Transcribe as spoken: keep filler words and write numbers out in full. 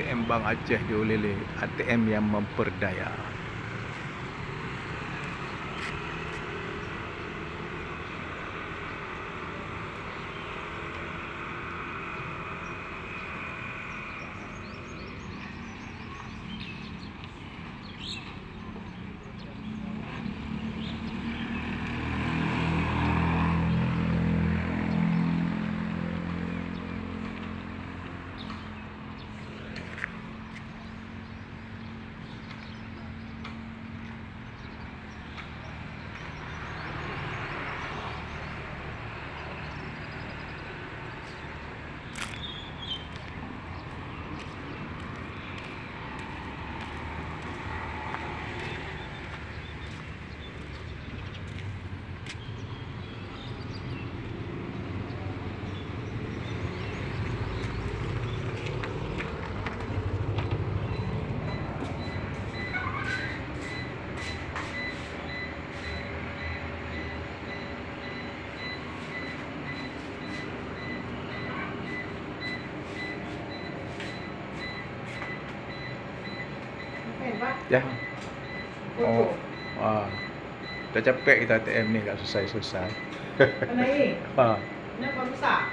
A T M Bank Aceh di Ulèe, A T M yang memperdaya. Ya. Oh. Ah. Dah capek kita A T M ni, agak susah-susah. Kenapa? Ah. Kenapa rusak?